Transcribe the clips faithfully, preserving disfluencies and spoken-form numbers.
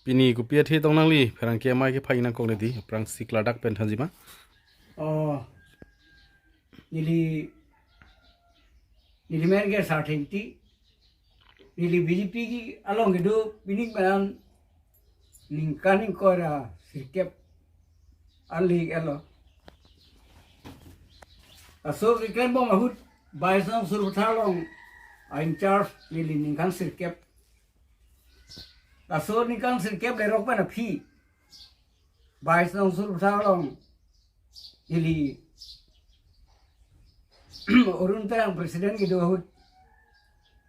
Pini kopi athe tong nangli, pherangke amei ke phai nangkok ne di, aphrangsi klardak pen thanji ma? Oh, neli, neli men ke Sarthengti, neli B J P along kedo, pining pen an ningkan ingkoi ra sirkep an le-iklo. Laso keklem bom ahut, Bais Nongsul Pathar along a-in-charge neli ningkan sirkep. Laso ningkan sirkep lerok pen aphi, Bais Nongsul Pathar along neli Arun Terang president kedo ahut,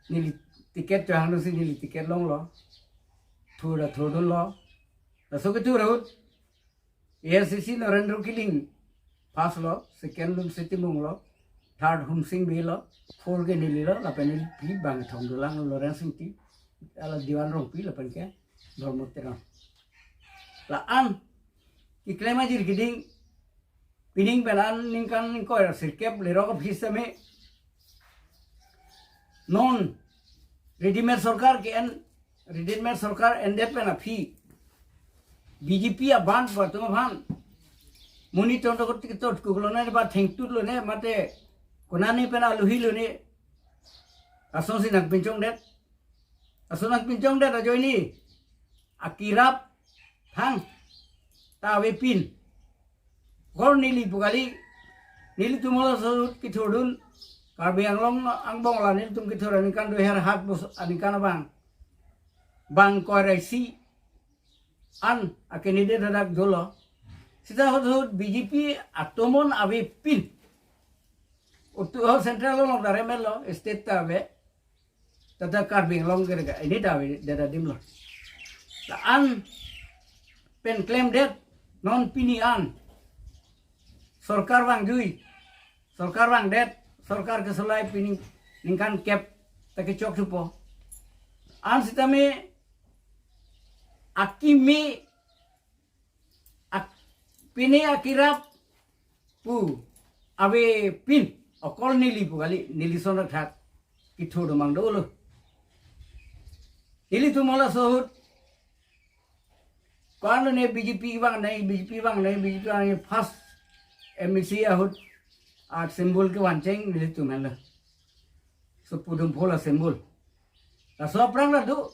neli ticket chohangsi neli ticket longlo. Thur ra thurdunlo. Laso kethur ahut, A I C C Narendra Killing first lo, second Lunsing Timung lo, third Humsing Bey lo, four ke neli lo, lapen neli phi bang thom dolang Lawrence Ingti, hala Diwan Rongpi lapen ke Dharma Teron. La-an keklem ajir keding, pining pen an ningkan ingkoi ra sirkep lerok aphi sitame, non readymade sorkar ke-en, readymade sorkar endet pen aphi, B J P abang atum aphan monit tongtong ketot kuk lone ba thengtut lone mate konane pen aluhi lone, asonsi nangpinchongdet. Ason nangpinchongdet ajoine akirap thang ta avepin. Kor neli pu kali, nelitum halaso ahut kethurdun, Karbi Anglong angbong la nelitum kethur aningkan dui har hat bus aningkan abang, bang ingkoi ra isi an a-candidate hadak dolo. Sita ahut ahut B J P atomon avepin. Utu ho central along ta remelo, state ta ave. Tata Karbi Anglong ke rega, ini ta ave, dada dimlo. La-an pen klemdet, non pini an sorkar vangjui, sorkar vangdet, sorkar kesolai pini ningkan kep ta kechok thupo. An sitame akimi ak-, pini akirap pu avepin, okol neli pu kali, neli son athak kethur domang dolo. Nelitum halaso ahut ko-an lone B J P vangnei, B J P vangnei, B J P vangnei, first M A C ahut a-symbol kevancheng nelitum henlo. So pudum phola symbol. Laso aphrang ta do,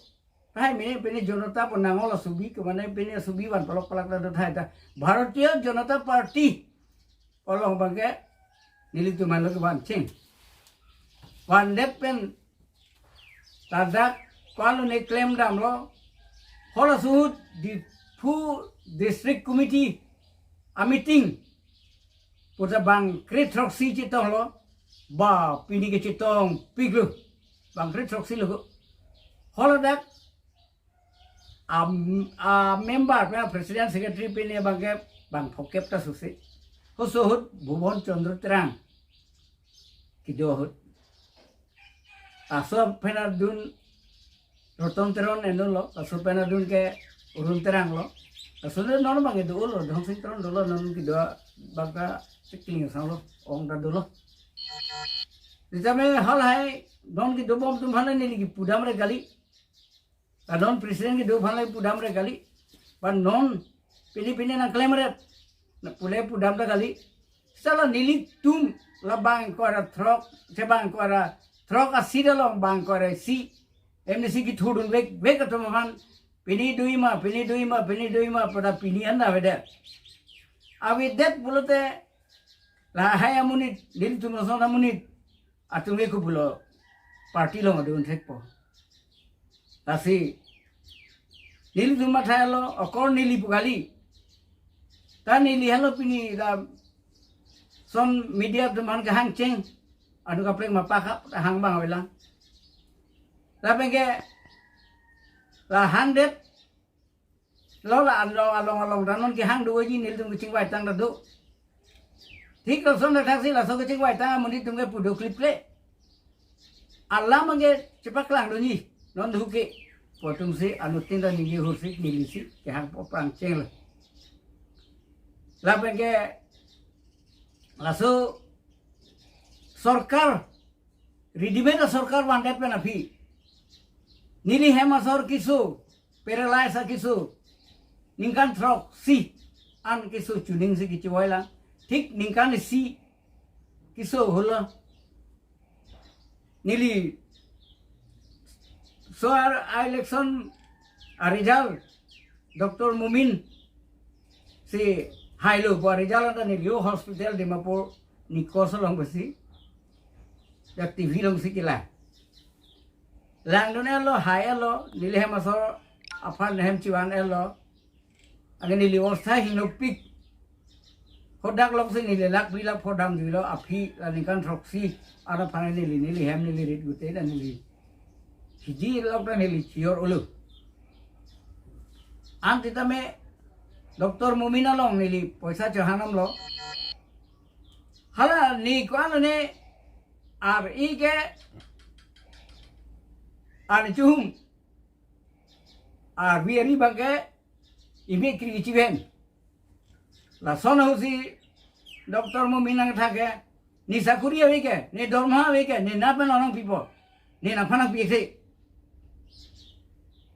tahai mene pene Janata pu nanglo, subi ke mane pene subi van palok palak ta do tahai ta. Bharatiya Janata Party along abang ke nelitum henlo kevancheng. Vandet pen ladak ko-an lone klem damlo. Halaso ahut Diphu District Committee a-meeting puta bang kre throksi chetonglo, ba pini ke chetongpiklo, bang kre throksi lo. Haladak a, a-member pen president secretary pini abang ke bang phokep ta susi. Halaso ahut Bhuban Chandra Terang kedo ahut. Laso pen adun Roton Teron endunlo, laso pen adun ke Arun Terang lo. Laso le non abang dolo, Dhonsing Teron dolo, non kedo abang ta chikling sanglo, ong ta dolo. Sitame halahai non kedo bom atum aphan neli kepudamre kali. La non president kedo aphan le pudamre kali. Ba non pini pini nangklemret, na pule pudam ta kali. Sala nelitum la bang ingkoi ra throk, che bang ingkoi ra throk a-seat along bang ingkoi ra isi M D C kethurdun vek vek atum aphan, pini dui ma, pini dui ma, pini dui ma, pada pini an ta avedet. Avedet pulote lahai amonit, nelitum ason amonit atum ke kupulo party along adun thekpo. Lasi nelitum matha lo, okor neli pu kali. Ta neli henlo pini lason media atum aphan kehangcheng, anu kaprek mapakha hang bang avelang. Lapen ke la hangdet lo, la along along along ta non kehang doji, nelitum kechingvaitang ta do. Thik lason athaksi laso kechingvaitang amonit atum ke pu dokliple. Alam abang ke chepaklang doji, non duke. Pu atumsi anuttin ta ningje hursi nelisi kehangpo aphrang chenglo. Lapen ke laso sorkar, readymade sorkar vandet pen aphi, neli hem asor keso paralyze akeso, ningkan throksi an keso chuning si kechevoi lang. Thik ningkan isi keso ahut lo neli so a-election a-result Doctor Momin si hailo, bo a-result anta neli o hospital Dimapur Nikos along besi, dak T V along si kelang. Langdun-etlo, hai-etlo, neli hem asor aphan hem chevan-etlo. Anke neli obostha hingnopik. Hadak lok si neli lakh bri lakh pho damjuilo, aphi la ningkan throksi an aphan neli, neli hem neli rit gute dan neli hidi lok dan neli chior ulu. An sitame Doctor Momin along neli poisa chohanamlo. Hala ne ko-an ne ar-i ke an chuhum ar-i abang ke imi kri chiven. Lason ahut si Doctor Momin nangthak ke, ne sakuri ave ke, ne dorma ave ke, ne nat pen lo nangpipo, ne nangphan nangpi-ik si.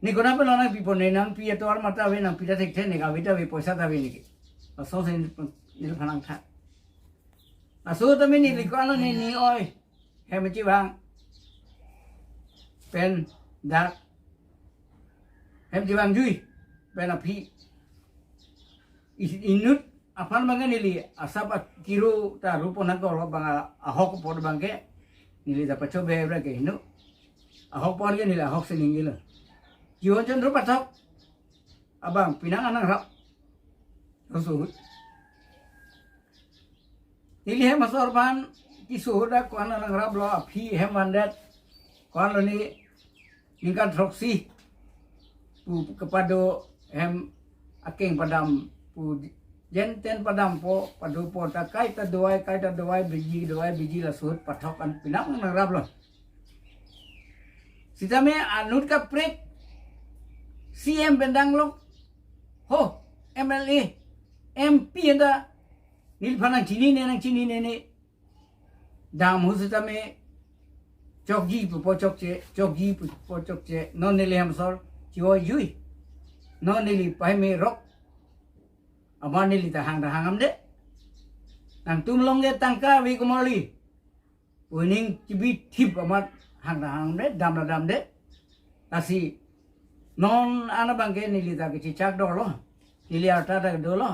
Ne konat pen lo nangpipo, ne nangpi atovar mata ave, nangpi ta thekthe, ne kave ta ave, poisa ta ave ne ke. Lason si neliphan nangthak. Laso tame neli ko-an ne ne oi hem chevang pen dak hem chevang jui pen aphi is-, inut aphan abang ke neli asap akiro ta rupo na kolo abang a-, ahok apot abang ke neli ta pacho be ra ke hinu. Ahok apot ke neli ahok si ningjelo. Jiwon Chandra Pathak abang penang an nangrap. Laso ahut neli hem asor aphan keso ahut dak ko-an nangraplo, aphi hem vandet, ko-an lo ne ningkan throksi pu kepado hem akeng padam pu, jenten padampo, padopo ta kaita dovai, kaita dovai, biji dovai, biji, laso ahut Pathak an penang nangraplo. Sitame anut kaprek C M pen danglok ho, M L A, M P anta neliphan nangchinine, nangchinine ne dam ahut sitame chokji pupo chokche, chokji pupo chokche, non neli hem asor chevoi jui, non neli pahime rok, amat neli ta hang ta hang damde. Nangtum along ke tangka ave komarli pu aning chibithip amat hang ta hang damde, dam ta damde. Lasi non an abang ke neli ta kechechak dolo, neli arta ta dolo.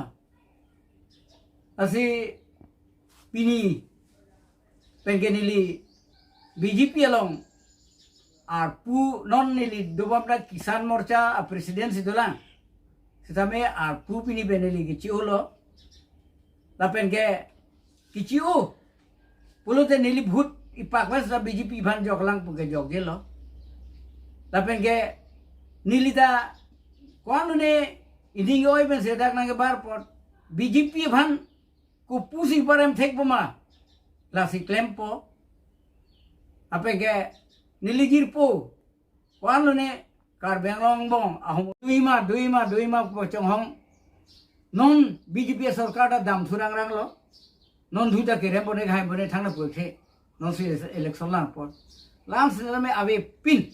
Lasi pini pen ke neli B J P along arpu, non neli dobom dak Kisan Morcha a-president si dolang. Sitame arpu pini pen neli kechi-olo. Lapen ke kechi-o pulote neli vote ipak ves ta B J P aphan joklang pu ke jokjelo. Lapen ke neli ta ko-an ne ining oi pen sedak nangkebar apot B J P aphan kopusi parem thekpo ma, lasi klempo. Lapen ke neli jirpo, ko-an lo ne Karbi Anglong angbong ahum duima, duima, duima pu chonghong. Non B J P sorkar ta dam thurang rang lo. Non dui ta kerem bone, hai bone, thang na pu the. Non si election lang apot. Lam sitame avepin.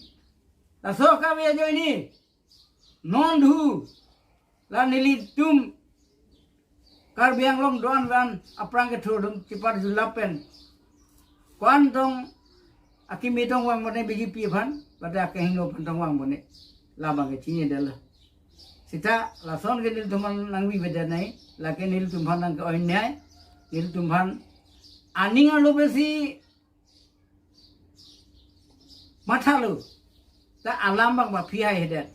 Laso kave ajoine non dui la nelitum Karbi Anglong do-an van aphrang kethur atum cheparjulap pen ko-an tong akimi tong vang bone B J P aphan, bate akehingno aphan tong vang bone, labang ke chinine detlo. Sita lason ke nelitum aphan nangvi beda nai, lake nelitum aphan nangke-oi nai, nelitum aphan aning arlo pensi mathalo. Ta alam abang ba phi haihedet.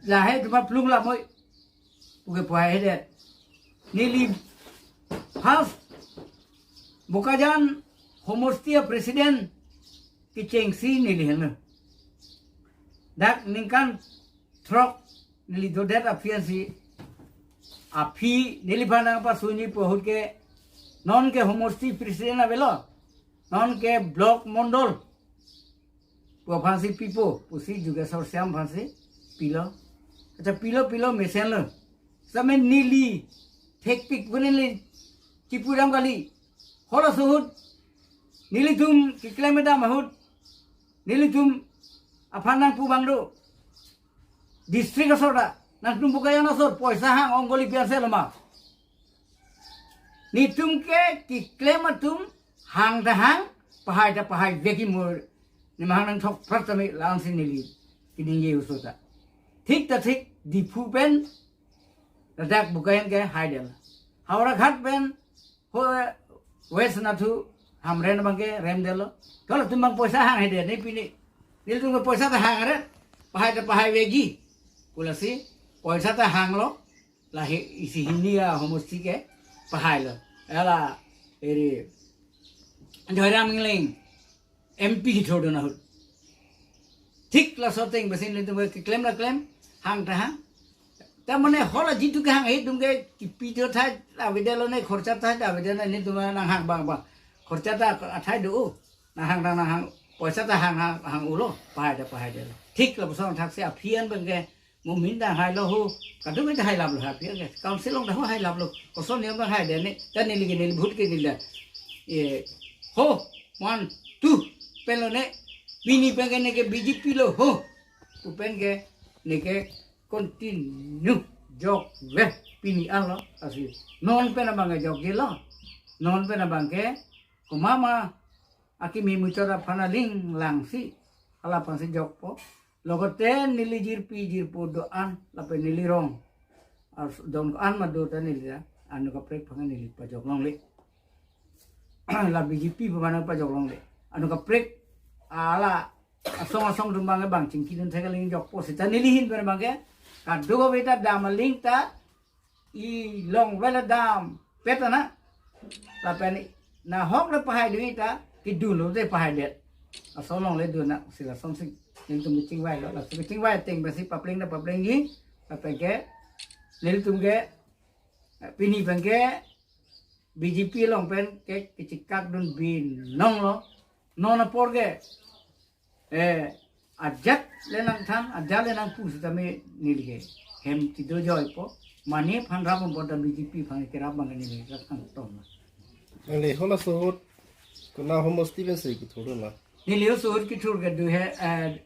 Lahai atum aphan plung lamoi pu ke pu haihedet. Neli first Bokajan homosti a-president kechengsi neli henlo. Dak ningkan throk neli dodet aphi ansi, aphi neliphan nangpasuni pu ahut ke, non ke homosti president avelo, non ke block mondol pu aphansi pipo pusi Jugesor Shyam aphansi pilo. Acha, pilo, pilo, mesenlo. Sitame neli thekpik pu neli chipu dam kali. Halaso ahut nelitum keklem dam ahut nelitum aphan nangpu abang do. district asor ta, nangtum Bokajan asor poisa hang ong kali pi-an se loma. Netum ke keklem atum hang ta hang, pahai ta pahai vekji mo. Nemahang nangthok prat tame la-an si neli keningje oso ta. Thik ta thik, Diphu pen ladak Bokajan ke haidetlo. Howraghat pen ho West Nathu Hamren abang ke remdetlo. Ko latum abang poisa hang haidet ne pini. Nelitum ke poisa ta hang re. Pahai ta pahai vekji. Pu lasi poisa ta hanglo. Lahei isi hini ahomosti ke pahailo. Hala eri Joyram Engleng M P kethurdun ahut. Thik laso ateng pensi nelitum ke keklem ta klem, hang ta hang. Ta mane hala jitu kehang atum ke kipi ta thai avedetlo ne, khorcha ta thai avedetlo ne, netum nanghang abang abang. Khorcha ta athai do, nanghang ta nanghang, poisa ta hang hang hang-olo, pahai ta pahaidetlo. Thik lapuson thaksi aphi-an abang ke mo min ta hailo ho, kadokave ta hailaplo ha aphi-an ke. Council along ta ho hailaplo. Koson niam abang haidet ne, ta neli ke neli vote ke neli. E, ho, one, two, pen lo ne, pini pen ke neke B J P lo ho. Pu pen ke neke continue jokve pini anlo asi. Non pen abang ke jokjelo. Non pen abang ke komat ma akimi muchot aphan aling langsi, hala aphansi jokpo. Logote neli jirpi jirpo do-an, lapen neli rong. Ars don ko-an ma do ta neli ta, anut kaprek aphan neli pajok longle. La B J P pu mana pajok longle. Anut kaprek, hala asong asong atum abang ke bang chingkidun thek aling jokpo seta neli ahin pen abang ke, kadokave ta dam aling ta, ilong vela dam pet ana. Lapen nahok le pahai dui ta, kedunlo te pahaidet. Aso longle dun na, si lasonsi nelitum kechingvailo, laso kechingvai ateng pensi papleng ta paplengji, lapen ke nelitum ke, eh, pini pen ke B J P along pen ke kechikak dun binong lo. Non apor ke, eh, ajat le nangthan, ajat le nangpu sitame neli ke hem kedo joipo. Mane aphan rap apot ta B J P aphan kerap abang neli rap kangton. Neli halaso ahut konat ahomosti pensi kethurdun la? Neli oso ahut kethur ke dui ha, eh,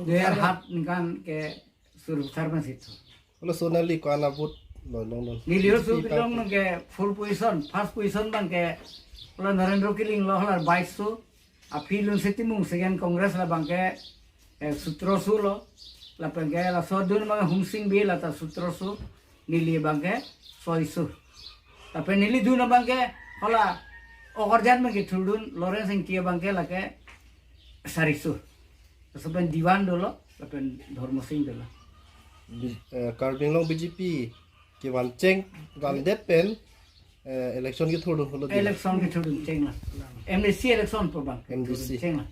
dui hajar hat ningkan ke Surabsar pensi thur. Halaso neli ko-an a-vote lo longdun? Neli oso B J P kelong party. Nang ke fourth position, first position abang ke hala Narendra Killing lo, hala baiso. Aphi Lunsing Timung, second Congress, labang ke, eh, sotroso lo. Lapen ke laso dun abang Humsing Bey, lata sotroso, neli abang ke soiso. Lapen neli dun abang ke hala Okarjan abang kethurdun, Lawrence Ingti abang ke lake sariso. Laso pen Diwan dolo, lapen Dharma Sing dolo. Bi-, eh, Karbi Anglong B J P kevan cheng, vandet pen, eh, election kethurdun holo di. Election kethurdun chenglo. M D C election pu abang. M D C. Chenglo.